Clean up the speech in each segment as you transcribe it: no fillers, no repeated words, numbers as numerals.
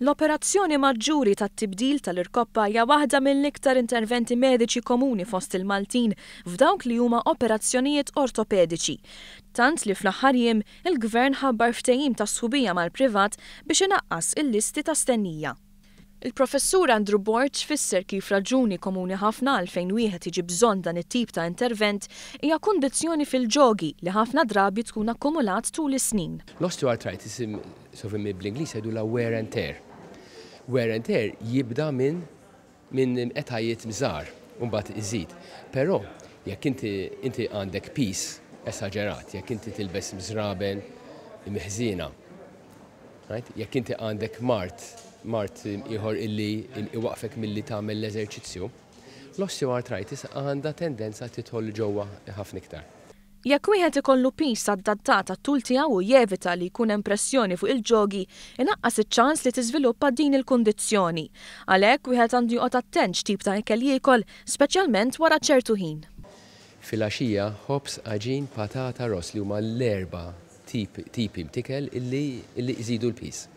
L-operazzjoni maġġuri tat-tibdil tal-irkoppa hija waħda mill-iktar interventi mediċi komuni fost il-Maltin f'dawk li huma operazzjonijiet ortopediċi. Tant li fl-aħħar jiem, il-Gvern ħabbar ftehim ta' sħubija mal-privat biex inaqqas il-listi ta' stennija. Il-Professur Andrew Borg fisser kif raġuni komuni ħafna għalfejn wieħed jiġi bżonn dan it-tip ta' intervent hija kundizzjoni fil-ġogi li ħafna drabi tkun akkumulat tul is-snin. L-osteoarthritis, so bl-Ingliż jgħidulha wear and tear. Wear and tear jibda minn etajiet żgħar u mbagħad iżid. Però jekk inti għandek piż esaġerat, jekk inti tilbes żraben ħżiena, right? Jekk inti għandek mard ieħor illi iwaqfek milli tagħmel l-eżerċizzju, l-osteoarthritis għandha tendenza tidħol ġewwa ħafna iktar. Jekk wieħed ikollu piż adattat għat-tul tiegħu u jevita li jkun hemm pressjoni fuq il-ġogi, inaqqas iċ-ċans li tiżviluppa din il-kundizzjoni. Għalhekk wieħed għandu joqgħod attent x'tip ta' ikel jiekol, speċjalment wara ċertu ħin. Filgħaxija, ħobż, għaġin, patata, ross, li huma l-erba' tipi t'ikel illi jżidu l-piż.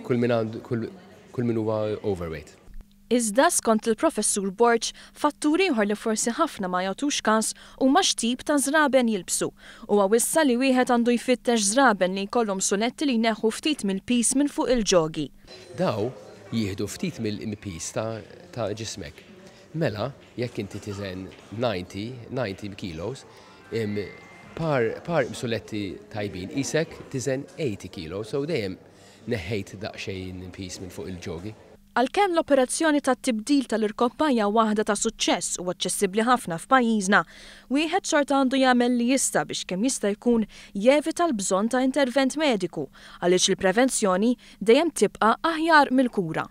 Kull min għandu, kull min huwa overweight. Iżda skont il-Professur Borg, fattur ieħor li forsi ħafna ma jagħtux każ huma x'tip ta' żraben jilbsu. Huwa wissa li wieħed għandu jfittex żraben li jkollhom suletti li jneħħu ftit mill-piż minn fuq il-ġogi. Daw jieħdu ftit mill-piż ta' ġismek. Mela, jekk inti tiżen 90 kilos, par suletti tajbin, qisek tiżen 80 kilos, so dejjem neħħejt daqsxejn piż minn fuq il-ġogi. Għalkemm l-operazzjoni tat-tibdil tal-irkoppa hija waħda ta' suċċess u aċċessibbli ħafna f'pajjiżna, wieħed xorta għandu jagħmel li jista' biex kemm jista' jkun jevita l-bżonn ta' intervent mediku, għaliex il-prevenzjoni dejjem tibqa' aħjar mill-kura.